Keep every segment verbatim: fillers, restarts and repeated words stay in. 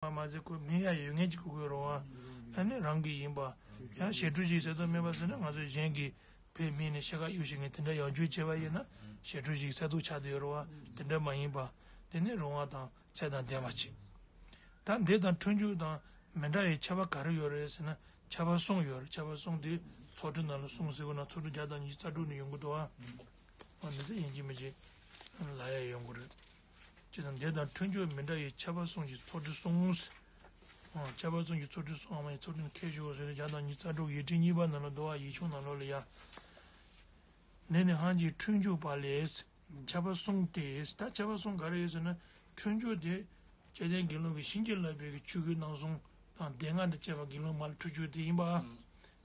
པ་མ་ཟད་ཁོ་སྨིན་ཡ་ཡོད་ངེས་ཀྱི་གོ་དགོས་རེད་བ། ཨ་ནི་རང་གི་ཡིན་པ། ཡང་ཞེ་ཁྲོ་ཞིག་གསལ་དུ་སྨིན་པ་ཟེར་ན་ང་ཚོ་གཞན་གྱི་བས་སྨིན་ནས་ཤ་ཁ་གཡུག་ཞིག་ངས་དེ་འདྲ་ཡང་བསྐྱར་བྱས་པ་ཡིན་ན་ཞེ་ཁྲོ་ཞིག་གསལ་དུ་ཆགས་བསྡད་ཡོད་རེད་བ། དེ་འདྲ་མ་ཡིན་པ། དེ་ནི་རུང་བ་དང་ཚད་དང་ལྡན་པ་ཅིག་ད་འདི་དང་འཁྲུལ་འཇུག་དང་མི་འདྲ་བའི་ཁྱད་པར་ག་རེ་ཡོད་རེད་ཟེར་ན་ཁྱད་པར་གསུམ་ཡོད་རེད། ཁྱད་པར་གསུམ་དེ་ཚོགས་དྲུག་ནང་ལ་གསུངས་ཟེར་བ་ན་ཚོགས་དྲུག་བརྒྱ་དང་ཉི་ཤུ་རྩ་དྲུག་ནས་ཡོང་གི་འདུག་ཨ། འོ་འདི་ཚོ་ཡིན་གཅིག་མིན་གཅིག་ལབ་ཡ་ཡོང་གི་རེད། ཅེས་དང་འདི་དང་འཁྲུལ་འཇུག་མི་འདྲ་བའི་ཁྱད་པར་གསུམ་གྱི་ཚོགས་དྲུག་གསུངས། ཨ། ཁྱད་པར་གསུམ་གྱི་ཚོགས་དྲུག་གསུངས། ཨ་མ་ཡི་ཚོགས་དྲུག་ནི་ཁྱད་ཞུ་བ་ཟེར་ཏེ་བརྒྱ་དང་ཉི་ཤུ་རྩ་དྲུག་ཡིག་ཕྲེང་གཉིས་པ་ནང་ལ་འདུག་ཨ། ཡིག་ཆུང་ནང་ལོགས་ལ་ཡ། འདི་ནི་ཧང་གིས་འཁྲུལ་འཇུག་པ་ལས། ཁྱད་པར་གསུམ་སྟེ། ད་ཁྱད་པར་གསུམ་ག་རེ་ཡོད་ཟེར་ན། འཁྲུལ་འཇུག་དེ། སྐལ་ལྡན་དགེ་སློང་གིས་བྱིན་གྱིས་བརླབས་པའི་ཆོས་སྐུའི་སྣང་ཚུལ་དང་ལྡན་ངག་དང་བཅས་པ་དགེ་སློང་མ་ལ་འཁྲུལ་འཇུག་དེ་ཡིན་པ།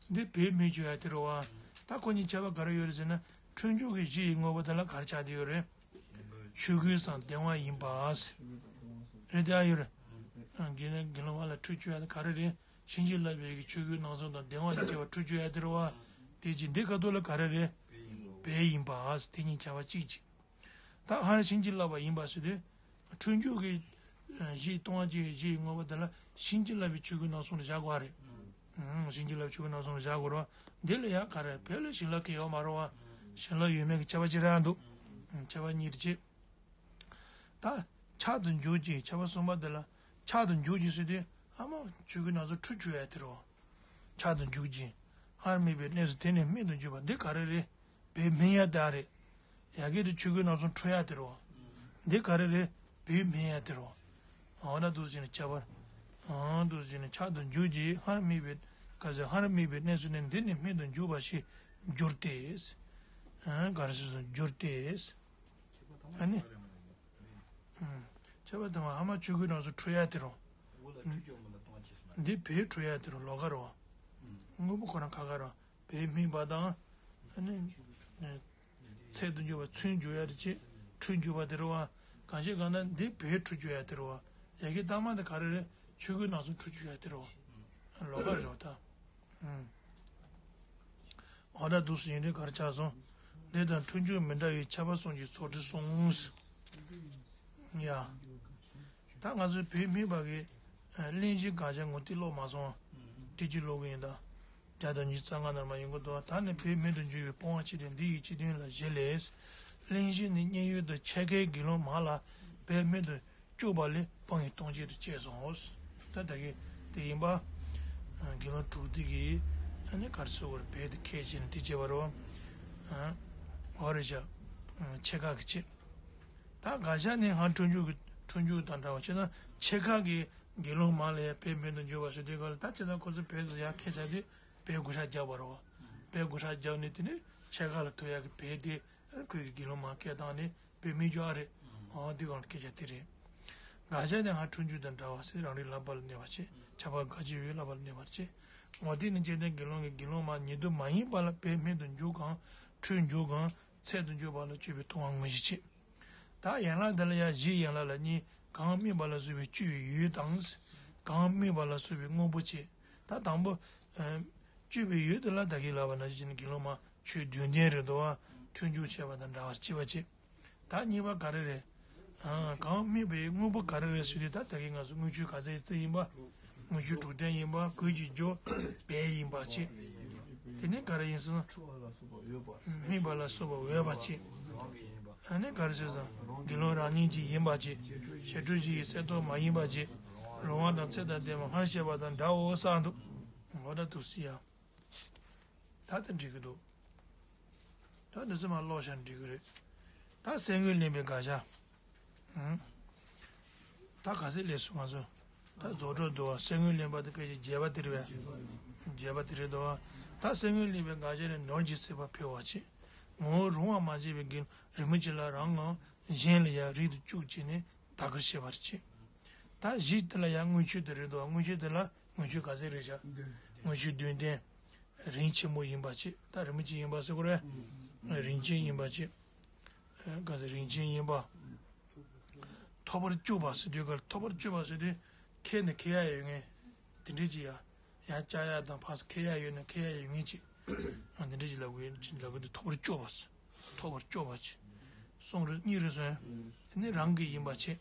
འདི་བས་སྨིན་འཇུག་ཡ་དེ་རེད་བ། ད་ཁོ་གཉིས་ཁྱད་པར་ག་རེ་ཡོད་རེད་ཟེར་ན། འཁྲུལ་འཇུག་གི་གཞི་ཡི་དངོས་པོ་དེ་ལ་ག་རེ་ཆགས་བསྡད་ཡོད་རེད། ཆོས་སྐུའི་སྣང་ཚུལ་ལྡན་ངག་ཡིན་པ། རེད་དེ་ཨ་ཡོད་རེད། དགེ་སློང་དགེ་སློང་མ་ལ་འཁྲུལ་འཇུག་ཡ་དེ་ག་རེ་རེད། བྱིན་གྱིས་བརླབས་པའི་ཆོས་སྐུའི་སྣང་ཚུལ་དང་ལྡན་ངག་དང་བཅས་པ་འཁྲུལ་འཇུག་ཡ་དེ་རེད་བ། དེ་ཅི་འདི་ཁ་ཐུག་ལ་ག་རེ་རེད། བས་ཡིན་པ། དེ་གཉིས་ཁྱད་པར་གཅིག་ཅིག་ད་ཧ་ནི་བྱིན་གྱིས་བརླབས་པ་ཡིན་པ་ཟེར་དུས། འཁྲུལ་འཇུག་གི་གཞི་ལྟུང་བ་སྐྱེ་བའི་གཞི་ཡི་དངོས་པོ་དེ་ལ་བྱིན་གྱིས་བརླབས་པའི་ཆོས་སྐུའི་སྣང་ཚུལ་ལ་བཞག་དགོས་རེད། ཨང་། བྱིན་གྱིས་བརླབས་ཆོས་སྐུའི་སྣང་ཚུལ་ལ་བཞག་དགོས་རེད་བ། འདི་ལ་ཡང་ག་རེ་བས་ལ་བྱིན་རླབས་ཀྱི་ཡོད་མ་རེད་བ། བྱིན་རླབས་ཡོད་མེད་ཀྱི་ཁྱད་པར་ཅིག་རང་འདུག་ཨང་། ཁྱད་པར་གཉིས་རེད་ཅེས། ད་ཆགས་སུ་འཇུག་ཅིང་ཁྱད་པར་གསུམ་པ་འདི་ལ་ཆགས་སུ་འཇུག་ཅིང་ཟེར་དུས་ཧ་མ་ཆོས་སྐུའི་སྣང་ཚུལ་འཁྲུལ་འཇུག་ཡ་དེ་རེད་བ། ཆགས་སུ་འཇུག་ཅིང་སྔར་དམིགས་པའི་གནས་སུ་དེ་ནི་རྨད་དུ་འཇུག་པ་འདི་ག་རེ་རེད། བས་སྨིན་ཡ་དེ་རེད། ཡ་གི་དེ་ཆོས་སྐུའི་སྣང་ཚུལ་འཁྲུལ་ཡ་དེ་རེད་བ། འདི་ག་རེ་རེད། བས་སྨིན་ཡ་དེ་རེད་བ། འོ་ན་འདུག་ཟེར་ནས་ཁྱད་པར། འོ་འདུག་ཟེར་ནས་ཆགས་སུ་འཇུག་ཅིང་སྔར་དམིགས་པའི་ག་ཟེར་སྔར་དམིགས་པའི་གནས་སུ་ནི་འདི་ནི་རྨད་དུ་འཇུག་པ་ཞིག་འགྱུར་ཏེ། ཨ། ག་རེ་ཟེར་སོང་འགྱུར་ཏེ། ཨ་ནི། ཁྱད་པར་དང་པོ་ཧ་མ་ཆོས་སྐུའི་སྣང་ཚུལ་འཁྲུལ་ཡ་དེ་རེད་བ། འདི་བས་འཁྲུལ་ཡ་དེ་རེད་བ། ལོགས་ཀ་རེད་བ། དངོས་པོ་ཁོ་རང་ཁ་ཁ་རེད་བ། བས་སྨིན་པ་དང་། ཨ་ནི། ཚད་དུ་འཇུག་པ་ཚུར་འཇུག་ཡ་དེ་ཅི། འཁྲུལ་འཇུག་པ་དེ་རེད་བ། གང་ཞིག་གང་ལྟར་འདི་བས་འཁྲུལ་འཇུག་ཡ་དེ་རེད་བ། ཡ་གི་ལྟག་མ་དེ་ག་རེ་རེད། ཆོས་སྐུའི་སྣང་ཚུལ་འཁྲུལ་འཇུག་ཡ་དེ་རེད་བ། ལོགས་ཀ་རེད་བ་ད། ཨུམ། འོ་ད་འདུག་སེ་ཡིན་དུས་ག་རེ་ཆགས་སོང་། འདི་དང་འཁྲུལ་འཇུག་མི་འདྲ་བའི་ཁྱད་པར་གསུམ་གྱི་ཚོགས་དྲུག་གསུངས། ཡ། ད་ང་ཚོའི་བས་སྨིན་པ་གི་གླེང་གཞི་དགག་བྱ་ངོ་ཏི་ཀློག་མ་སོང་། དེ་གཅིག་ཀློག་གི་ཡིན་ད། བརྒྱ་དང་ཉི་ཤུ་རྩ་ལྔ་ནང་མ་ཡོང་གི་འདུག་ད་ནི་བས་རྨད་དུ་འཇུག་པའི་སྤོང་བ་ཕྱིར་ཏེ་འདི་ཡི་སྤྱི་དོན་ལ་བཞེད་ལས། གླེང་གཞི་ནི་མཉན་ཡོད་དུ་འཆད་མཁན་དགེ་སློང་མ་ལ་བས་རྨད་དུ་བཅུག་པ་ལས་སྤང་བའི་ལྟུང་བྱེད་དུ་སྐྱེས་སོ། ད་ད་གི་དེ་ཡིན་པ། དགེ་སློང་དྲུག་སྡེ་གི་ཨ་ནི་ག་རེ་ཟེར་དགོས་རེད་བས་དེ་ཁས་བྱས་ནས་དེ་བྱས་པ་རེད་བ། འོ་རེད་བྱ། ཕྱེད་ཀ་གི་ཕྱེད། ད་དགག་བྱ་ནི་ཧ་འཁྲུལ་འཇུག་གི་འཁྲུལ་འཇུག་དང་འདྲ་བ་བྱས་ན་ཕྱེད་ཀ་གི་དགེ་སློང་མ་ལ་ཡང་བས་རྨད་དུ་འཇུག་པ་ཟེར་དུས་ག་ལ་ད་བྱས་ན་ཁོ་ཚོ་བས་ཟེར་ཡང་ཁས་བྱས་དུས་བས་བགོ་བཤའ་རྒྱག་པ་རེད་བ། བས་བགོ་བཤའ་རྒྱག་ནས་དེ་ནི་ཕྱེད་ཀ་ལ་ཐུག་ཡག་གི་བས་དེ་ཁོས་ཀྱི་དགེ་སློང་མ་སྐད་བཏང་ནས། བས་སྨིན་འཇུག་ཨ་རེད། འོ་འདི་གང་ལ་སྐད་ཆ་དེ་རེད། དགག་བྱ་དེ་ཧ་འཁྲུལ་འཇུག་དང་འདྲ་བ་ཟེར་རང་རིག་བསླབ་པ་ལ་གནས་པར་བྱེད། ཁྱབ་པ་དགག་བྱ་ཡོད་བསླབ་པ་ལ་གནས་པར་བྱེད། འོ་དེ་ནི་སྐལ་ལྡན་དགེ་སློང་གིས་དགེ་སློང་མ་ཉིད་དུ་མ་ཡིན་པ་ལ་བས་རྨད་དུ་འཇུག་གམ་འཁྲུལ་འཇུག་གམ་ཚད་དུ་འཇུག་པ་ལ་སྤྱོད་པའི་ལྟུང་བ་དངོས་གཞི་བྱེད། ད་ཡན་ལག་འདི་ལ་ཡང་གཞི་ཡན་ལག་ལ་གཉིས། གང་དམིགས་པ་ལ་སོགས་པའི་སྤྱོད་པའི་ཡུལ་དང་། གང་དམིགས་པ་ལ་སོགས་པའི་དངོས་པོ་བྱེད། ད་དང་པོ། སྤྱོད་པའི་ཡུལ་དེ་ལ་ད་གིན་ལབ་པ་ནང་བཞིན་དགེ་སློང་མ་ཆོས་བདུན་ལྡན་རེད་འདུག་བ། འཁྲུལ་འཇུག་བྱས་པ་དང་འདྲ་བར་བྱེད་པ་བྱེད། ད་གཉིས་པ་ག་རེ་རེད། ཨ། གང་དམིགས་པའི་དངོས་པོ་ག་རེ་རེད་ཟེར་དུས་ད་ད་གིན་ང་ཚོ་དངུལ་ཆུ་ག་ཚད་རྩི་ཡིན་པ། དངུལ་ཆུ་དྲུག་ལྡན་ཡིན་པ། གོས་ཀྱི་རྒྱུ་བལ་ཡིན་པ་བྱེད། དེ་ནས་ག་རེ་ཡིན་ཟེར་ན། དམིགས་པ་ལ་སོགས་པ་འོས་པ་བྱེད། ཨ་ནི་ག་རེ་ཟེར་ཟེར་ན། དགེ་སློང་རང་ཉིད་ཀྱི་ཡིན་པ་བྱེད། ཞི་ཁྲོ་བཞི་ཡི་གསལ་སྟོང་མ་ཡིན་པ་བྱེད། རུང་བ་དང་ཚད་དང་ལྡན་པ་སྔར་བཤད་པ་དང་འདྲའོ་གསུངས་འདུག་འོ་ད་འདུག་སེ་ཡ། ད་དེ་འགྲིག་གི་འདུག་ད་འདི་ཚོ་མར་ཀློག་བྱས་འགྲིག་གི་རེད། ད་གསེར་དངུལ་ལེན་པའི་དགག་བྱ། ཨང་། ད་ག་ཚད་ལས་སུ་ང་ཚོ། ད་རྫོགས་སྒྲུབ་འདུག་བ། གསེར་དངུལ་ལེན་པ་དེ་ཕལ་ཆེར་རྒྱས་པ་དེ་རེད་པས། རྒྱས་པ་དེ་རེད་འདུག་བ། ད་གསེར་དངུལ་ལེན་པའི་དགག་བྱ་ནི་ནོར་གྱིས་སྲེག་པ་འཕེལ་བར་བྱེད། ངོ་བོ་རུང་བ་མ་བྱས་པའི་དགེ་རིན་པོ་ཆེ་ལ་རང་ངམ་གཞན་ལ་ཡང་རིགས་དུ་བཅུག་བྱས་ནས་དག་གིར་བྱེད་པར་བྱེད། ད་གཞི་དེ་ལ་ཡང་དངུལ་ཆུ་དེ་རེད་འདུག་བ། དངུལ་ཆུ་དེ་ལ་དངུལ་ཆུ་ག་ཚད་རེད་བྱ། དངུལ་ཆུ་བདུན་ལྡན། རིན་ཆེན་པོ་ཡིན་པ་བྱེད། ད་རིན་པོ་ཆེ་ཡིན་པ་ཟེར་དགོས་རེད། རིན་ཆེན་ཡིན་པ་བྱེད། ག་ཚད་རིན་ཆེན་ཡིན་པ། ཐོབ་པར་བཅུག་པ་ཟེར་དུས་ག་ལ་ཐོབ་པར་བཅུག་པ་ཟེར་དུས་ཁྱེར་ནས་འཁྱེར་ཡ་ཡོད་མཁན། དེ་འདྲས་ཅིག་ཡ། ཡང་བཅའ་ཡ་དང་ཕར་འཁྱེར་ཡ་ཡོད་ན་འཁྱེར་ཡ་ཡོད་མཁན་ཅིག་འདི་འདྲས་ཅིག་ལབ་དགོས་ལབ་དགོས་འདུག་ཐོབ་པར་བཅུག་པ་ཟེར། ཐོབ་པར་བཅུག་པ་ཅིག་གསུམ་རེད། གཉིས་རེད་སོང་། དེ་ནི་རང་གི་ཡིན་པ་བྱེད།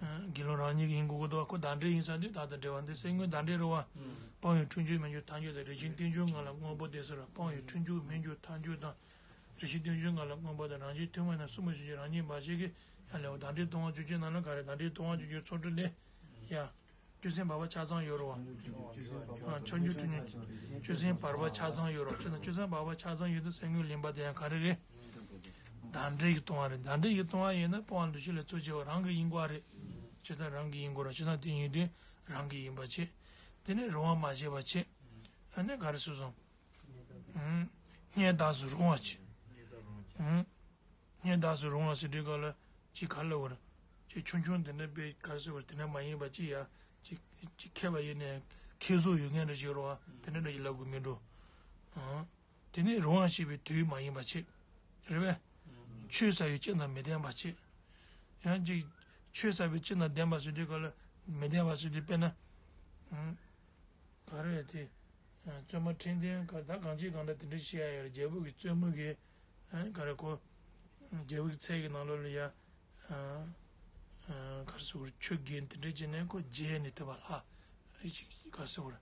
དགེ་སློང་རང་ཉིད་ཀྱི་ཡིན་དགོས་ཀྱི་འདུག་ཁོ་བདག་འབྲས་ཡིན་ས་དུས་བདག་དང་འབྲེལ་བ་འདི་སེམས་ངོའི་བདག་འབྲས་རེད་བ། སྤང་བའི་འཁྲུལ་འགྱུར་མི་འགྱུར་ཐལ་འགྱུར་དང་། རེ་ཞིག་རྟེན་འབྱུང་ངང་ལ་མངོན་པོ་དེ་སོགས་རེད། སྤང་བའི་འཁྲུལ་འགྱུར་མི་འགྱུར་ཐལ་འགྱུར་དང་། རེ་ཞིག་རྟེན་འབྱུང་ངང་ལ་མངོན་པོ་དང་། རང་བཞིན་ཐུན་མོང་ན་གསུམ་པོ་ཞིག་རང་བཞིན་འབའ་ཞིག་གི་ཡང་ལེའོ། བདག་འབྲས་སྟོང་པ་བཅུ་གཅིག་ནང་ལ་ག་རེ། བདག་འབྲས་སྟོང་པ་བཅུ་གཅིག་ཚོགས་དྲུག་ལས་ཡ། ཆོས་ཚན་བར་པ་ཆ་ཚང་ཡོད་རེད་བ། ཆོས་འབྱུང་འཁྲུལ་ཉན་ཆོས་ཚན་བར་པ་ཆ་ཚང་ཡོད་རེད་བ། ཆོས་ཚན་བར་པ་ཆ་ཚང་ཡོད་དུས་སེམས་ངོའི་ལེན་པ་དེ་ཡང་ག་རེ་རེད། བདག་འབྲས་ཀྱིས་སྟོང་པ་རེད། བདག་འབྲས་ཀྱིས་སྟོང་པ་ཡིན་ན་སྤོང་བ་འདུ་ཤེས་ལ་གཙོ་ཆེ་བ་རང་གི་ཡིན་དགོས་རེད། ཆོས་ཚན་རང་གི་ཡིན་དགོས་རེད། ཆོས་ཚན་དེ་ཡིན་དུས་རང་གི་ཡིན་པ་བྱེད། དེ་ནས་རུང་བ་མ་བྱས་པ་བྱེད། ཨ་ནི་ག་རེ་ཟེར་སོང་། སྔོན་བདག་སུ་རུང་བ་བྱེད། སྔོན་བདག་སུ་རུང་བ་ཟེར་དུས་སྐབས་ལ་ཅིག་ག་ལ་བར་ཅིག་ཆུང་ཆུང་དེ་འདྲ་པའི་ག་རེ་ཟེར་བར་དེ་འདྲ་མ་ཡིན་པ་ཅིག་ཡ་ཅིག་ཅིག་མཁས་པ་ཡིན་ནས་མཁས་བཟོ་ཡོད་མཁན་འདྲ་ཞིག་རེད་བ། དེ་འདྲ་འདྲ་ཞིག་ལབ་དགོས་མི་འགྲོ། དེ་ནས་རུང་བ་ཞེས་པའི་དོན་མ་ཡིན་པ་བྱེད། རེད་པས། ཆོས་ཟབ་པའི་སྤྱན་དང་མི་ལྡན་པ་བྱེད། ཡང་ཅིག་ཆོས་ཟབ་པའི་སྤྱན་དང་ལྡན་པ་ཟེར་དུས་སྐབས་ལ་མི་ལྡན་པ་ཟེར་དུས་དཔེར་ན། ག་རེ་དེ། བཙུན་མ་ཁྲི་འདོན་ག་ད་གང་ཅི་གང་འདྲ་དེ་འདྲ་བཤད་ཡ་ཡོད་རེད། རྒྱལ་པོ་གི་བཙུན་མོ་གི། ག་རེ་ཁོ། རྒྱལ་པོ་གི་ཚལ་གྱི་ནང་ལོགས་ལ་ཡ། ག་རེ་ཟེར་དགོས་རེད། ཆུ་རྒྱུན་དེ་འདྲ་བྱས་ནས་ཁོ་རྗེས་ནས་དེ་བ་ལྷག་རེད་ཅིག་ག་རེ་ཟེར་དགོས་རེད།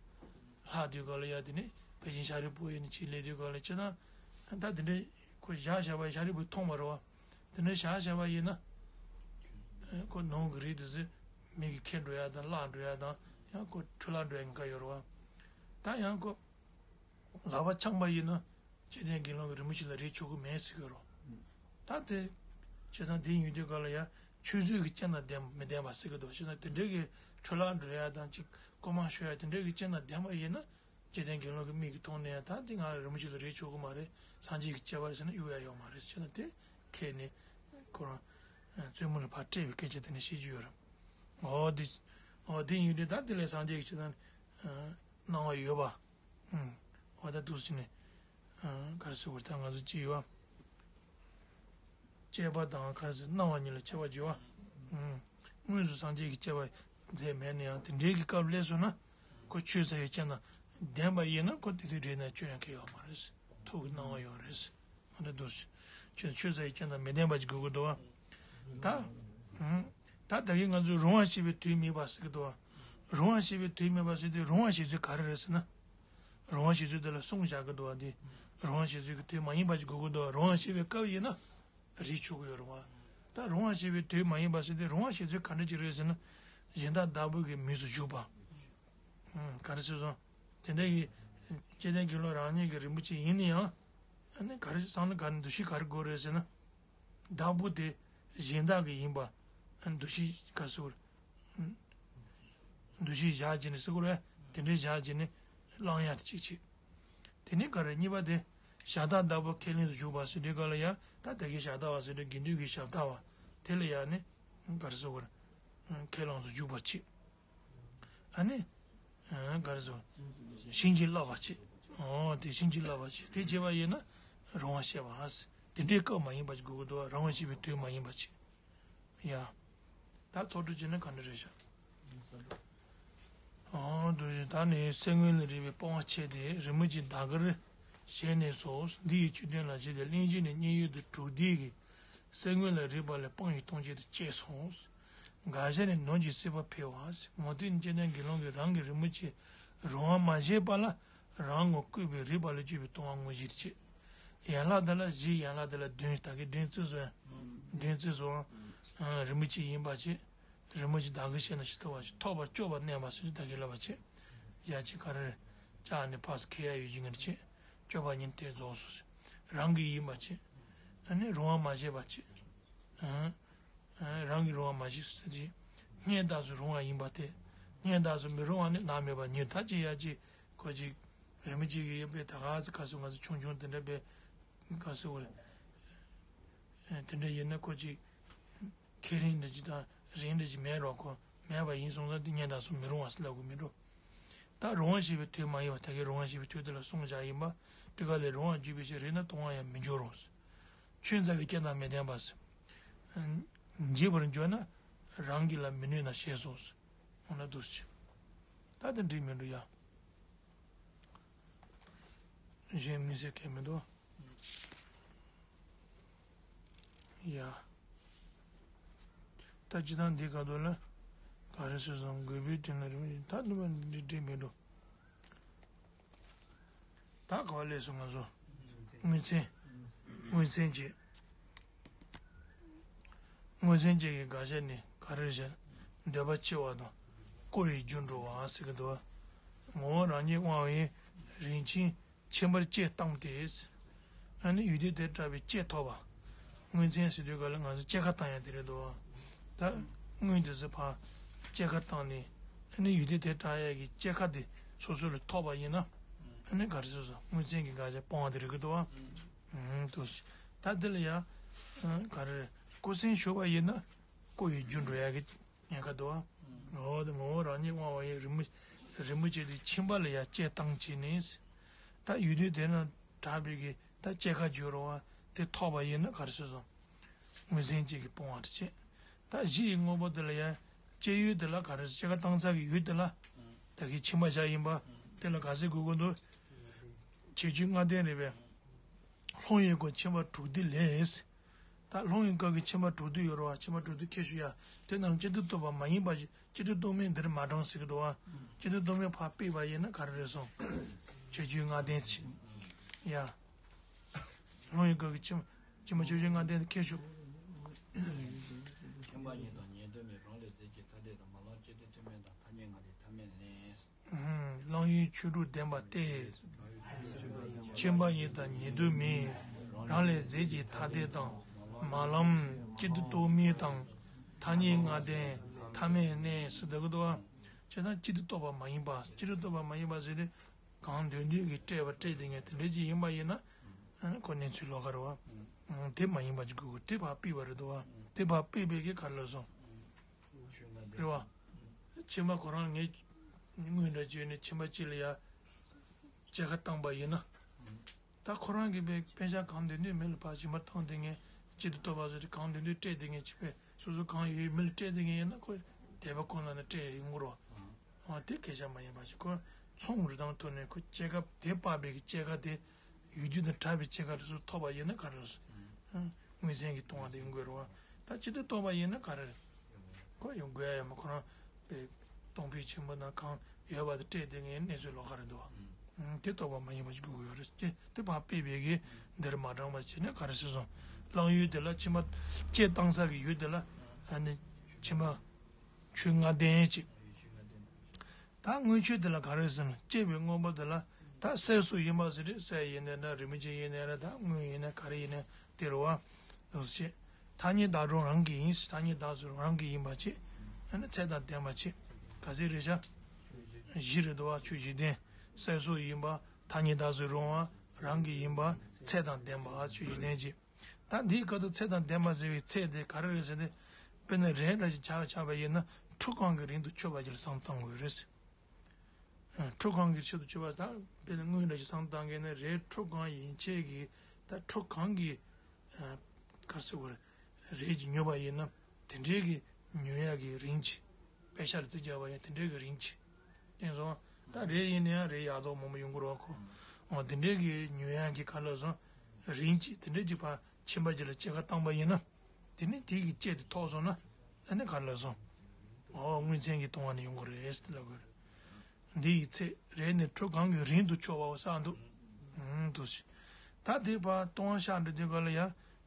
ལྷག་དུས་སྐབས་ལ་ཡ་དེ་ནི་ཕལ་ཆེར་ཤཱ་རིའི་བུ་ཡིན་ནི་ཅིག་སླེབས་དུས་སྐབས་ལ་ཅི་ད། ད་དེ་འདྲ་ཁོ་བཞག་བཞག་པ་ཤཱ་རིའི་བུས་མཐོང་བ་རེད་བ། དེ་འདྲ་བཞག་བཞག་པ་ཡིན་ན། ཁོ་ནང་གི་རིགས་དེ་ཚོ་མིག་གིས་ཁེངས་འགྲོ་ཡ་དང་བརླག་འགྲོ་ཡ་དང་ཡང་ཁོ་འཕྲོ་བརླག་འགྲོ་ཡ་ཉེན་ཁ་ཡོད་རེད་བ། ད་ཡང་ཁོ་ལག་པ་འཆང་པ་ཡིན་ན་སྐྱེ་ལྡན་དགེ་སློང་གི་རི་མོ་ཞིག་ལ་རེག་ཆོག་གི་མེད་ཟེར་གི་རེད། ད་དེ་བྱས་ཙང་དེ་ཡིན་དུས་སྐབས་ལ་ཡང་ཆོས་བཟོད་ཀྱི་སྤྱན་དང་ལྡན་མི་ལྡན་པ་ཟེར་གི་འདུག་བྱས་ཙང་དེ་འདྲའི་གི་འཕྲོ་བརླག་འགྲོ་ཡ་དང་ཅིག་ལྐོག་མ་ཤོར་ཡ་དེ་འདྲའི་གི་སྤྱན་དང་ལྡན་པ་ཡིན་ན། སྐྱེ་ལྡན་དགེ་སློང་གི་མིག་གིས་མཐོང་ནས་ད་འདི་ང་རི་མོ་ཞིག་ལ་རེག་ཆོག་གི་མ་རེད། སངས་རྒྱས་ཀྱི་སྐྱེ་བ་རེད་ཟེར་ན་གཡུག་ཡ་ཡོད་མ་རེད་ཟེར་ན། དེ་ཁས་ནས་ཁོ་རང་བཙུན་མོ་ལ་ཕར་སྤྲད་པའི་སྐད་ཆ་དེ་ནས་བཤད་ཀྱི་ཡོད་རེད། འོ་འདི། འོ་འདི་ཡིན་དུས་ད་འདི་ལས་སངས་རྒྱས་ཀྱི་ཆེད་དུ་སྣང་བ་ཡོད་པ། འོ་ད་འདུག་ཟེར་ནས། ག་རེ་ཟེར་དགོས་རེད། ད་ང་ཚོ་ཅི་ཡོད། སྤྱད་པ་དང་ག་རེ་ཟེར་སྣང་བ་གཉིས་ལ་ཁྱད་པར་བརྗོད་པ། དངོས་སུ་སངས་རྒྱས་ཀྱི་སྐྱེ་བ་མཛད་མེད་ན་ཡང་དེ་འདྲའི་གི་སྐབས་སླེབས་སོང་ན། ཁོ་ཆོས་ཟབ་པའི་སྤྱན་དང་ལྡན་པ་ཡིན་ན་ཁོ་དེ་དུས་རེ་ན་སྐྱོན་ཡང་གང་ཡོད་མ་རེད། ཐུགས་ཀྱི་སྣང་བ་ཡོད་རེད། ང་ཚོ་འདུག་ཆོས་ཆོས་ཟབ་པའི་སྤྱན་དང་མི་ལྡན་པ་ཅིག་དགོས་ཀྱི་འདུག་བ། ད། ད་ད་གིན་ང་ཚོས་རུང་བ་ཞེས་པའི་དོན་མེད་པ་ཟེར་གྱི་འདུག་བ། རུང་བ་ཞེས་པའི་དོན་མེད་པ་ཟེར་དུས་རུང་བ་ཞེས་ཚུལ་ག་རེ་རེད་ཟེར་ན། རུང་བ་ཞེས་ཚུལ་དེ་ལ་གསུམ་བཞག་གི་འདུག་བ། འདི་རུང་བ་ཞེས་ཚུལ་གྱི་དོན་མ་ཡིན་པ་ཅིག་དགོས་ཀྱི་འདུག་བ། རུང་བ་ཞེས་པའི་སྐབས་ཡིན་ན་རེག་ཆོག་གི་ཡོད་རེད་བ། ད་རུང་བ་ཞེས་པའི་དོན་མ་ཡིན་པ་ཟེར་དུས་རུང་བ་ཞེས་ཚུལ་ག་འདྲ་ཅིག་རེད་ཟེར་ན། གཞན་དག་བདག་པོ་གི་མོས་སུ་བཞུགས་པ། ག་རེ་ཟེར་སོང་། དེ་འདྲ་ཡི། སྐྱེ་ལྡན་དགེ་སློང་རང་ཉིད་ཀྱི་རིན་པོ་ཆེ་ཡིན་ན་ཡང་། ཨ་ནི་ག་རེ་བསམ་བློ་ག་རེ་འདུ་ཤེས་ག་རེ་དགོས་རེད་ཟེར་ན། བདག་པོ་དེ་གཞན་དག་གི་ཡིན་པ། ཨ་འདུ་ཤེས་ག་རེ་ཟེར་དགོས་རེད། འདུ་ཤེས་བཞག་བྱས་ནས་ཟེར་དགོས་རེད། དེ་འདྲའི་བཞག་བྱས་ནས་བླང་ཡག་དེ་གཅིག་བྱེད། དེ་ནས་ག་རེ་གཉིས་པ་དེ། གཞན་དག་བདག་པོ་ཁས་ལེན་དུ་འཇུག་པ་ཟེར་དུས་སྐབས་ལ་ཡང་ད་དེ་གའི་ཞབས་ཏ་བ་ཟེར་དུས་དགེ་འདུན་གྱི་ཞབས་ཏ་བ། དེ་ལ་ཡང་ནི། ག་རེ་ཟེར་དགོས་རེད། ཁས་བླངས་སུ་འཇུག་པ་བྱེད། ཨ་ནི། ག་རེ་ཟེར། བྱིན་གྱིས་བརླབས་པ་བྱེད། འོ་དེ་བྱིན་གྱིས་བརླབས་པ་བྱེད། དེ་བྱས་པ་ཡིན་ན་རུང་བ་བཤད་པ། དེ་འདྲའི་སྐབས་མ་ཡིན་པ་ཅིག་དགོས་ཀྱི་འདུག་རུང་བ་བཤད་པའི་དུས་མ་ཡིན་པ་ཅིག་ཡ། ད་ཚོགས་དྲུག་བྱས་ན་ག་འདྲ་རེད་ཤག་འོ་འདུག་ད་ནི་སེམས་ངོ་ལ་རེག་པའི་སྤོང་བ་བྱས་ཏེ་རི་མོ་ཅིག་བདག་གིར་བཞེས་ནས་སོ། འདི་ཡི་བཅུད་དོན་ལ་བཞེས་ཏེ་གླེང་གཞི་ནས་མཉན་ཡོད་དུ་དྲུག་སྡེ་གི། སེམས་ངོ་ལ་རེག་པ་ལས་སྤང་བའི་ལྟུང་བྱེད་དུ་སྐྱེས་སོ། འགའ་ཞིག་ནི་ནོར་གྱི་སྲེད་པ་འཕེལ་བ། ངོ་སྤྲོད་སྐྱེ་ལྡན་དགེ་སློང་གིས་རང་གི་རི་མོ་ཆེ་རུང་བ་མ་བཞེས་པ་ལ་རང་ངོ་བཀོད་པའི་རེག་པ་ལས་བྱུང་བའི་ལྟུང་བ་དངོས་གཞིར་བྱེད། ཡན་ལག་འདི་ལ་བཞི། ཡན་ལག་འདི་ལ་བདུན། ད་གིན་བདུན་བརྩིས་སོང་། བདུན་བརྩིས་སོང་། རི་མོ་ཆེ་ཡིན་པ་བྱེད། རི་མོ་ཆེ་བདག་གིར་བཞེས་ན་ཞེས་ཐོབ་པ་ཞིག་ཐོབ་པར་སྤྱོད་པ་གནས་པ་ཟེར་དུས་ད་གིན་ལབ་པ་བྱེད། ཡ་གཅིག་ག་རེ་རེད། ལྕགས་ནི་ཕག་ཁེ་ཡ་ཡོད་ཀྱི་ངེར་བྱེད། སྤྱོད་པ་ཉིད་དེ་རྫོགས་སོ། རང་གི་ཡིན་པ་བྱེད། ཨ་ནི་རུང་བ་མ་བྱས་པ་བྱེད། རང་གི་རུང་བ་མ་བྱས་ཟེར་དུས། སྔོན་བདག་སུ་རུང་བ་ཡིན་པ་དེ། སྔོན་བདག་སུ་མི་རུང་བ་ནི་ནམ་མེད་པ་ཉིད་ད་ཅི་ཡ་ཅི། ཁོ་ཅིག་རི་མོ་ཅིག་གི་ཡོད་པའི་ད་ག་ཚོད་ག་ཚོད་ང་ཚོ་ཆུང་ཆུང་དེ་འདྲ་པའི་ག་ཚོད་བར། དེ་འདྲ་ཡིན་ན་ཁོ་ཅིག་ཁེ་རིང་འདྲ་ཅིག་དང་རིང་འདྲ་ཅིག་མེད་རོགས་ཁོ་མེད་པ་ཡིན་སོང་ཙང་དེ་སྔོན་བདག་སུ་མི་རུང་བ་ཟེར་ལབ་དགོས་མི་འགྲོ། ད་རུང་བ་ཞེས་པའི་དོན་མ་ཡིན་པ་ད་གིན་རུང་བ་ཞེས་པའི་དོན་དེ་ལ་གསུམ་བཞག་ཡིན་པ། སྤྲུལ་སྐུ་ལས་རུང་བ་བརྗོད་པའི་ཕྱིར་རེག་ན་ལྟུང་བ་ཡང་མི་འགྱུར་རོ། ཆོས་ཟབ་པའི་སྤྱན་དང་མི་ལྡན་པ་ཟེར། འཇིགས་པར་འགྱུར་ན་རང་གིས་ལ་མི་གནོད་ན་ཞེས་སོ། འོ་ན་འདུག་སེ། ད་དེ་འགྲིག་མི་འགྲོ་ཡ། གཞན་མི་ཟེར་མཁན་མི་འདུག་ཡ། ད་སྤྱིར་བཏང་འདི་ག་དུས་ལ་ག་རེ་ཟེར་སོང་། དགོས་པའི་དོན་ལ་རིམ་ད་དུ་མ་འདི་འདྲེ་མི་འགྲོ། ད་ག་བ་སླེབས་སོང་ང་ཚོ། དངོས་མཚན། དངོས་མཚན་བཅས། དངོས་མཚན་བཅས་ཀྱི་དགག་བྱ་ནི་ག་རེ་བྱ། འདོད་པ་ཆེ་བ་དང་། བཀོད་པའི་རྒྱུར་འགྲོ་བ་ཟེར་གི་འདུག་བ། ངོ་བོ་རང་ཉིད་དབང་བའི་རིན་ཆེན་ཁྱིམ་པར་སྐྱེས་བཏང་སྟེ། ཨ་ནི་ཡུལ་དུས་དེར་གྲགས་པའི་སྐྱེས་ཐོབ་པ། དངོས་མཚན་ཟེར་དུས་ག་ལ་ང་ཚོ་སྐྱེས་ཁ་བཏང་ཡ་དེ་རེད་འདུག་བ། ད་དངོས་དེ་ཚོ་ཕར་སྐྱེས་ཁ་བཏང་ནས། ཨ་ནི་ཡུལ་དུས་དེར་གྲགས་ཡ་གི་སྐྱེས་ཁ་དེ་སོ་སོ་ལ་ཐོབ་པ་ཡིན་ན། ཨ་ནི་ག་རེ་ཟེར་སོང་། དངོས་མཚན་གྱི་དགག་བྱ་སྤོང་བ་དེ་རེད་གི་འདུག་བ། ཨུམ། དུ། ད་འདི་ལ་ཡ། ཨ། ག་རེ། བཀོད་སྲོལ་ཞུགས་པ་ཡིན་ན། བཀོད་པའི་རྒྱུར་འགྲོ་ཡ་གི་ཉེན་ཁ་འདུག་བ། འོ་དེ་ངོ་བོ་རང་ཉིད་དབང་བ་ཡི་རི་མོ། རི་མོ་བཅས་དེ་ཁྱིམ་པ་ལ་ཡ་སྐྱེས་བཏང་བྱས་ནས། ད་ཡུལ་དུས་དེ་ན་གྲགས་པའི་གི་ད་སྐྱེས་ཁ་བརྗོད་རོགས་བ་དེ་ཐོབ་པ་ཡིན་ན་ག་རེ་ཟེར་སོང་། དངོས་མཚན་གཅིག་གིས་སྤོང་བར་བྱེད། ད་གཞི་ཡི་དངོས་པོ་དེ་ལ་ཡ། སྐྱེས་ཡུལ་དེ་ལ་ག་རེ་ཟེར། སྐྱེས་ཁ་བཏང་ས་གི་ཡུལ་དེ་ལ། ད་གི་ཁྱིམ་པ་བཞག་ཡིན་པ། དེ་ལ་ག་ཟེར་དགོས་ཀྱི་འདུག་ཁྱད་ཆོས་ལྔ་ལྡན་རེད་པས། སློང་བའི་སྐབས་ཁྱིམ་པ་དྲུག་སྡེ་ལས། ད་སློང་བའི་སྐབས་ཀྱི་ཁྱིམ་པ་དྲུག་སྡེ་ཡོད་རེད་བ། ཁྱིམ་པ་དྲུག་སྡེ་ཁྱད་ཆོས་ཡ། དེ་རྣམས་སྤྱི་ལྡོག་རྟོག་པ་མ་ཡིན་པ་ཞིག་སྤྱི་ལྡོག་རྟོག་མིན་འདིར་མ་དྲངས་ཟེར་གྱི་འདུག་བ། སྤྱི་ལྡོག་རྟོག་མིན་ཕར་ཕུད་པ་ཡིན་ན་ག་རེ་རེད་སོང་། ཁྱད་ཆོས་ལྔ་ལྡན་ཞིག་ཡ། སློང་བའི་སྐབས་ཀྱི་ཁྱིམ། ཁྱིམ་པ་ཁྱད་ཆོས་ལྔ་ལྡན་ཁྱད་ཆོས། ཁྱིམ་པ་ཡིན་དང་ཉེ་དུ་མིན། རང་ལས་ཟད་ཀྱི་ཐ་དད་དང་། མ་ལམ་སྤྱི་ལྡོག་རྟོག་མིན་དང་། ཐ་སྙད་ལྔ་ལྡན་ཐ་མལ་གནས། སློང་བའི་ཆོས་དྲུག་ལྡན་པ་སྟེ། ཁྱིམ་པ་ཡིན་དང་ཉེ་དུ་མིན། རང་ལས་ཟད་ཀྱི་ཐ་དད་དང་། མ་ལམ་སྤྱི་ལྡོག་རྟོག་མིན་དང་། ཐ་སྙད་ལྔ་ལྡན་ཐ་མལ་གནས་ཟེར་འདུག་གི་འདུག་བ། བྱས་ཙང་སྤྱི་ལྡོག་རྟོག་པ་མ་ཡིན་པ། སྤྱི་ལྡོག་རྟོག་པ་མ་ཡིན་པ་ཟེར་ཏེ། གང་འདོད་འདོད་ཀྱིས་སྤྲད་པ་སྤྲད་དེ་ངས་དེ་འདྲ་ཅིག་ཡིན་པ་ཡིན་ན། ཨ་ནི་ཁོ་གནས་ཚུལ་ལོགས་ཀ་རེད་བ། དེ་མ་ཡིན་པ་ཅིག་དགོས་ཀྱི། དེ་ཕར་ཕུད་པ་རེད་འདུག་བ། དེ་ཕར་ཕུད་པའི་གི་ག་རེ་ལབ་སོང་། རེད་བ། ཁྱིམ་པ་ཁོ་རང་ངས་དངུལ་འདྲ་བཅོལ་ནས་ཁྱིམ་པ་གཅིག་ལ་ཡ་སྐྱེས་ཁ་བཏང་པ་ཡིན་ན། ད་ཁོ་རང་གིས་པའི་པེ་ཤག་གང་འདོད་འདོད་མི་ལ་ཕར་ཞིབ་མ་བཏང་དེ་ངས་སྤྱི་ལྡོག་རྟོག་པ་ཟེར་ཏེ་གང་འདོད་འདོད་སྤྲད་དེ་ངས་ཅིག་པའི་སོ་སོ་གང་ཡོད་མི་ལ་སྤྲད་དེ་ངས་ཡིན་ན། ཁོ་དད་པ་ཁོ་ན་ནས་སྤྲད་ཡོང་གི་རེད་བ། འོ་དེ་སྐད་ཆ་མ་ཡིན་པ་ཞིག་ཁོ་ཚོང་རིན་ཐང་ཐོག་ནས་ཁོ་སྐྱེས་ཁ་དེ་སྤར་བའི་གི་སྐྱེས་ཁ་དེ། ཡུལ་དུས་དང་བྲལ་བའི་སྐྱེས་ཁ་ལ་སོགས་ཐོབ་པ་ཡིན་ན་ག་རེ་རེད། དངོས་མཚན་གྱིས་སྟོང་བ་དེ་ཡོང་དགོས་རེད་བ། ད་སྤྱི་ལྡོག་རྟོག་པ་ཡིན་ན་ག་རེ་རེད། ཁོ་ཡོང་དགོས་ཡ་ཡོད་མ། ཁོ་རང་པའི་གཏོང་ཕོད་ཆེན་པོ་དང་གང་ཡོད་པ་དེ་སྤྲད་དེ་ངའི་གནས་ཚུལ་ལོགས་ཀ་རེད་འདུག་བ། དེ་རྟོག་པ་མ་ཡིན་པ་ཞིག་དགོས་ཀྱི་ཡོད་རེད། དེ་དེ་ཕར་ཕུད་པའི་གི་འདིར་མ་དྲངས་པ་བྱས་ན་ག་རེ་ཟེར་སོང་། བླང་ཡུལ་དེ་ལ་ཁྱིམ་པ་སྐྱེས་བཏང་ས་གི་ཡུལ་དེ་ལ། ཨ་ནི་ཁྱིམ་པ་ཆོས་ལྔ་ལྡན་ཅིག་ད་དངོས་ཆོས་དེ་ལ་ག་རེ་ཟེར་ན། སྐྱེས་པའི་དངོས་པོ་དེ་ལ་ད་གསེར་སོགས་ཡིན་པ་ཟེར་ཏེ། གསེར་ཡིན་ནའི་འདྲ། རི་མོ་ཆེན་ཡིན་ནའི་འདྲ། ད་དངུལ་ཡིན་ནའི་ག་རེ་ཡིན་ནའི་དེ་རེད་བ། འདུག་སེ་བྱས། ཐ་སྙད་བདག་སྒྲུབ་རང་གི་ཡིན། ཐ་སྙད་བདག་སྒྲུབ་རང་གི་ཡིན་པ་བྱས། ཨ་ནི་ཚད་དང་ལྡན་པ་བྱས། ག་ཚད་རེད་བྱ། བཞི་རེད་འདུག་བ། ཆོས་བཞི་ལྡན། གསེར་སོགས་ཡིན་པ། ཐ་སྙད་བདག་སྒྲུབ་རང་བ། རང་གི་ཡིན་པ། ཚད་དང་ལྡན་པ། ཆོས་བཞི་ལྡན་བྱས། ད་འདིའི་སྐབས་དུ་ཚད་དང་ལྡན་པ་ཟེར་བའི་ཚད་དེ་ག་རེ་རེད་ཟེར་ཏེ། དཔེར་ན་རས་འདྲ་ཞིག་ཆག་ཆག་པ་ཡིན་ན་ཁྲོ་གང་གིས་རིང་དུ་ཆོད་པ་ཅིག་ལ་བསམ་བཏང་དགོས་རེད། ཁྲོ་གང་གིས་རིང་དུ་ཆོད་པ། ད་དཔེར་ན་དངུལ་འདྲ་ཞིག་བསམ་བཏང་གི་ན་རས་ཁྲོ་གང་ཡན་ཆད་ཀྱིས། ད་ཁྲོ་གང་གིས་ག་རེ་ཟེར་དགོས་རེད། རས་ཀྱིས་ཉོས་པ་ཡིན་ན་དེ་འདྲའི་གི་ཉོ་ཡག་གི་རིན་གྱིས། པེ་ཤ་ལ་རྩིས་རྒྱག་པ་ཡིན་དེ་འདྲའི་གི་རིན་གྱིས། དེ་སོང་། ད་རས་ཡིན་ན་ཡང་རས་ཡག་ཐོག་མང་པོ་ཡོང་གི་རེད་བ་ཁོ། འོ་དེ་འདྲའི་གི་ཉོ་ཡག་གི་ག་ལབ་སོང་། རིན་གྱིས་དེ་འདྲའི་གི་ཕར་ཁྱིམ་པ་ཅིག་ལ་སྐྱེས་ཁ་བཏང་པ་ཡིན་ན། དེ་ནི་དེ་གི་སྐྱེས་དེ་ཐོགས་སོང་ན། ཨ་ནི་ག་ལབ་སོང་། འོ་དངོས་མཚན་གྱིས་སྟོང་བ་ནི་ཡོང་གི་རེད་ཟེར་ལབ་དགོས་རེད། འདི་ཡི་ཚད་རས་ནི་ཁྲོ་གང་གིས་རིང་དུ་ཆོད་པའོ་ཟེར་འདུག་ཨང་། འདུག་སེ། ད་དེ་ཕར་སྟོང་བཤགས་འགྲོ་དུས་ག་ལ་ཡ།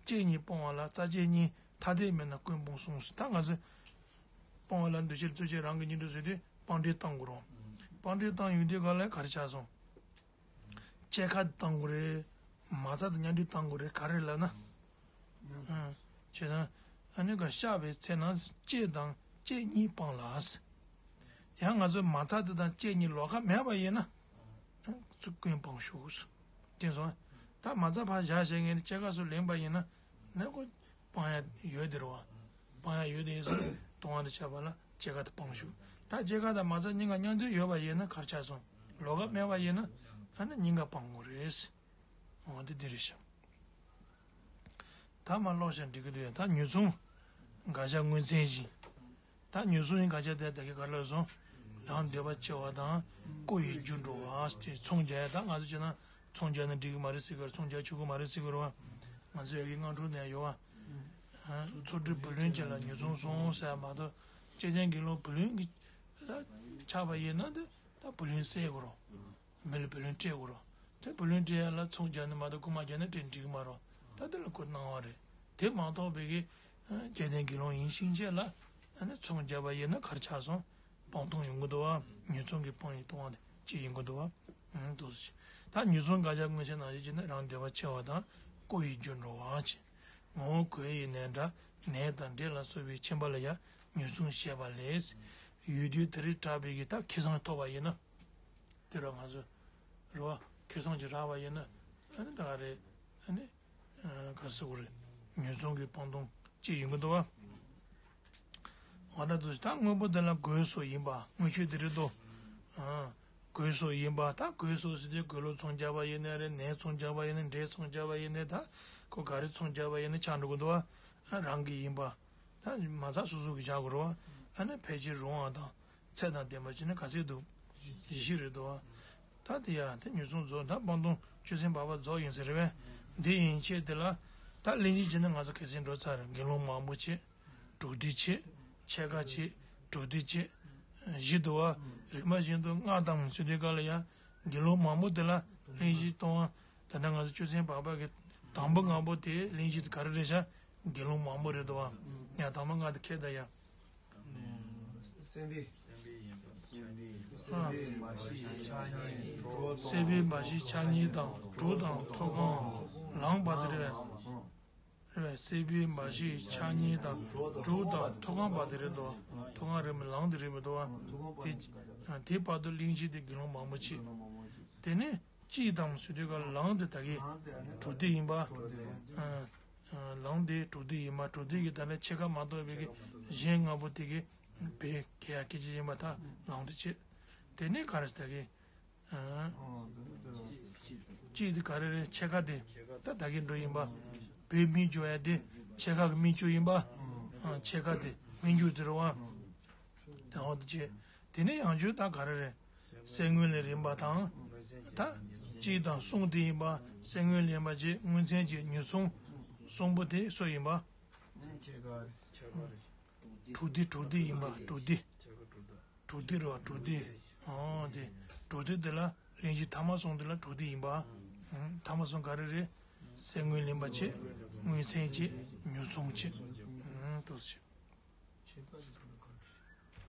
སྐྱེས་གཉིས་སྤོང་བ་ལ་རྩ་ཆེན་གཉིས་ཐ་དད་མེད་ན་ཀུན་སྤོང་གསུངས་སོ། ད་ང་ཚོས་སྤོང་བ་ལ་འདུ་བྱེད་རྩོལ་བྱེད་རང་གི་གཉིས་འགྲོ་ཟེར་དུས་སྤང་འགྲོས་བཏང་དགོས་རེད། སྤང་འགྲོས་བཏང་ཡོང་དུས་ག་ལ་ག་རེ་ཆགས་སོང་། སྐྱེས་ཁ་བཏང་དགོས་རེད། མ་རྩ་དང་མཉམ་འགྲོས་བཏང་དགོས་རེད། ག་རེ་ལབ་ན། ཨ། བྱས་ཙང་། ཨ་ནི་ག་བཤགས་པའི་ཚེ་ན་སྐྱེས་དང་སྐྱེས་གཉིས་སྤངས་ལ། ཡང་ང་ཚོས་མ་རྩ་དེ་དང་སྐྱེས་གཉིས་ལོགས་ཀ་མེད་པ་ཡིན་ན། ཨ། ཚུར་ཀུན་སྤངས་ཤོག་དེ་སོང་། ད་མ་རྩ་ཕར་བཞག་བྱས་ངས་ནི་སྐྱེས་ཁ་སོགས་ལེན་པ་ཡིན་ན། ནི་ཁོ་སྤང་ཡ་ཡོད་དེ་རེད་བ། སྤང་ཡ་ཡོད་དེ་སོང་། སྟོང་བ་དང་ཁྱབ་པ་ལ་སྐྱེས་ཁ་དེ་སྤངས་ཤོག་ད་སྐྱེས་ཁ་དང་མ་རྩ་གཉིས་ཀ་མཉམ་དུ་ཡོད་པ་ཡིན་ན་ག་རེ་ཆགས་སོང་། ལོགས་ཀ་མེད་པ་ཡིན་ན། ཨ་ནི་གཉིས་ཀ་སྤང་དགོས་རེད། འོ་འདི་འདི་རེད་ཤག་ད་མར་ཀློག་བྱས་འགྲིག་གི་འདུག་ཡ། ད་ཉོ་ཚོང་དགག་བྱ་དངོས་མཚན་བཞི། ད་ཉོ་ཚོང་གི་དགག་བྱ་དེ་ད་གིན་ག་ལབ་སོང་། རང་འདོད་པ་ཆེ་བ་དང་བཀོལ་བའི་རྒྱུར་འགྲོ་བ་སྟེ། ཚོང་རྒྱག་ཡ་ད་ང་ཚོ་བྱས་ན་ཚོང་རྒྱག་ན་འགྲིག་གི་མ་རེད་ཟེར་གི་རེད། ཚོང་རྒྱག་ཆོག་གི་མ་རེད་ཟེར་གི་རེད་བ། ང་ཚོ་ཡ་གི་སྔ་དྲོ་ནས་ཡོད་བ། ཚོགས་སྒྲིག་བུ་ལོན་བྱས་ལ་ཉེས་ཚང་སོང་ཟེར་མ་གཏོགས་སྐྱེ་ལྡན་དགེ་སློང་བུ་ལོན་གྱི་ད་ཆགས་པ་ཡིན་ན་དེ་ད་བུ་ལོན་སེལ་དགོས་རོགས། མི་ལ་བུ་ལོན་སྤྲད་དགོས་རོགས། དེ་བུ་ལོན་སྤྲད་ཡ་ལ་ཚོང་རྒྱག་ནི་མ་གཏོགས་རྐུ་མ་རྒྱག་ནི་སྤྲད་འགྲིག་གི་མ་རོགས། ད་དེ་ལ་ཁོ་གནང་བ་རེད། དེ་མ་གཏོགས་པའི་གི་སྐྱེ་ལྡན་དགེ་སློང་ཡིན་ཕྱིན་ཆད་ལ་ཚོང་རྒྱག་པ་ཡིན་ན་ག་རེ་ཆགས་སོང་། སྤང་ལྟུང་ཡོང་གི་འདུག་བ། ཉེས་ཚང་གི་སྤང་ཡི་ལྟུང་བ་དེ་གཅིག་ཡོང་གི་འདུག་བ། ཨང་། འདུག་སེ་བྱས། ད་ཉེས་ཚང་དགག་བྱ་མངོན་ཆེ་ནང་བཞིན་བྱས་ན་རང་འདོད་པ་ཆེ་བ་དང་རྐུ་ཡི་རྒྱུར་འགྲོ་བ་བྱས། ངོ་བོ་གོས་ཡི་ནས་འདྲ་ནས་དང་འདྲེ་ལ་སོགས་པའི་ཁྱིམ་པ་ལ་ཡང་ཉེས་ཚང་བཤད་པ་ལས། ཡུལ་དུས་དེ་རིགས་གྲགས་པའི་གི་ད་ཁེ་བཟང་ཐོབ་པ་ཡིན་ན། དེ་རུ་ང་ཚོ་རེད་བ། ཁེ་བཟང་ཅིག་རག་པ་ཡིན་ན་ཨ་ནི་ད་ག་རེད། ཨ་ནི་ག་རེ་ཟེར་དགོས་རེད། ཉེས་ཚང་གི་སྤང་ལྟུང་གཅིག་ཡོང་གི་འདུག་བ། འོ་ན་དུ་ད་དངོས་པོ་དེ་ལ་གོས་སོགས་ཡིན་པ་དངོས་ཆོས་དེ་རེད་དོ། ཨ། གོས་སོགས་ཡིན་པ་ད་གོས་སོགས་ཟེར་དུས་གོས་ལོག་ཚོང་རྒྱག་པ་ཡིན་ནའི་རེད། ནས་ཚོང་རྒྱག་པ་ཡིན་ནའི་འདྲེ་ཚོང་རྒྱག་པ་ཡིན་ནའི་ད་ཁོ་ག་རེ་ཚོང་རྒྱག་པ་ཡིན་ནའི་ཆགས་འགྲོ་གི་འདུག་བ། ཨ། རང་གི་ཡིན་པ་ད་མ་རྩ་སོ་སོ་གི་བཞག་དགོས་རེད་བ། ཨ་ནི་ཕལ་ཆེར་རུང་བ་དང་། ཚད་དང་ལྡན་པ་བྱས་ན་ག་ཚད་འདུག་བཞི་བཞི་རེད་དོ། ད་དེ་ཡང་དེ་ཉེས་ཚང་རྫོགས། ད་སྤང་ལྟུང་ཆོས་ཚན་བར་པ་རྫོགས་ཡིན་ཟེར་རེད་པས། འདི་ཡན་ཆད་དེ་ལ་ད་གླེང་གཞི་བྱས་ན་ང་ཚོ་གལ་སྲིད་འགྲོ་ཚར་དགེ་སློང་མང་པོ་བྱས། དྲུག་སྡེ་བྱས། ཕྱེད་ཀ་བྱས། དྲུག་སྡེ་བྱས། བཞི་འདུག་བ། རིམ་པ་བཞིན་དུ་ལྔ་དང་ཟེར་དུས་སྐབས་ལ་ཡང་དགེ་སློང་མང་པོ་དེ་ལ་གླེང་གཞི་གཏོང་བ། ད་ལྟ་ང་ཚོ་ཆོས་ཚན་བར་པ་གི་དང་པོ་ལྔ་པོ་དེ་གླེང་གཞི་དེ་ག་རེ་རེད་ཤག་དགེ་སློང་མང་པོ་རེད་འདུག་བ། ཡང་དང་པོ་ལྔ་དེ་ཁྱེར་ད་ཡ། སེམས་པའི། སེམས་པའི་ཡིན་པ་ཆ་གཉིས་འགྲོ་དང་། སེམས་པའི་འབའ་ཞིག་ཆ་གཉིས་དང་དྲུག་དང་མཐོ་གང་ལངས་པ་དེ་རེད། རེད་པས། སེམས་པའི་འབའ་ཞིག་ཆ་གཉིས་དང་དྲུག་དང་མཐོ་གང་པ་དེ་རེད་དོ། མཐོ་གང་རེད་མི་ལངས་དེ་རེད་མི་འདུག་བ། དེ་དེ་བར་དུ་གླེང་གཞི་དེ་དགེ་སློང་མང་པོ་མཆིས། དེ་ནས་གཅིག་དང་ཟེར་དུས་ཀ་ལངས་དེ་ད་གི་དྲུག་སྡེ་ཡིན་པ། ལངས་དེ་དྲུག་སྡེ་ཡིན་པ། དྲུག་སྡེ་གི་ད་ནི་ཕྱེད་ཀ་མ་གཏོགས་པའི་གི་གཞན་ལྔ་པོ་དེ་གི་བོད་སྐད་ཡ་སྐད་ཆ་ཡིན་པ་ད་ལངས་དེ་བྱས། དེ་ནས་ག་རེ་ཟེར་ད་གི། གཅིག་དེ་ག་རེ་རེད། ཕྱེད་ཀ་དེ་ད་ད་གི་འགྲོ་ཡིན་པ། བོད་སྨན་བཅོས་ཡ་དེ་ཕྱེད་ཀ་གི་སྨན་བཅོས་ཡིན་པ། ཕྱེད་ཀ་དེ་སྨན་བཅོས་དེ་རེད་བ། དེ་འོ་དེ་བྱས། དེ་ནས་ཡང་བསྐྱར་ད་ག་རེ་རེད། གསེར་དངུལ་ལས་རན་པ་དང་། ད་གཅིག་དང་གསུམ་དེ་ཡིན་པ། གསེར་དངུལ་ལས་རན་པ་བྱས། མངོན་མཚན་གྱི་ཉེས་ཚང་གསུམ་པོ་དེ་སུ་ཡིན་པ། དྲུག་སྡེ་དྲུག་སྡེ་ཡིན་པ། དྲུག་སྡེ། དྲུག་སྡེ་རེད་བ། དྲུག་སྡེ། ཨོ་དེ་དྲུག་སྡེ་དེ་ལ་གླེང་གཞི་ཐ་མ་གསུམ་དེ་ལ་དྲུག་སྡེ་ཡིན་པ། ཐ་མ་གསུམ་ག་རེ་རེད། གསེར་དངུལ་ལེན་པ་བྱས། མངོན་མཚན་བྱས། ཉེས་ཚང་བྱས། ཨོ་དེ་བྱས།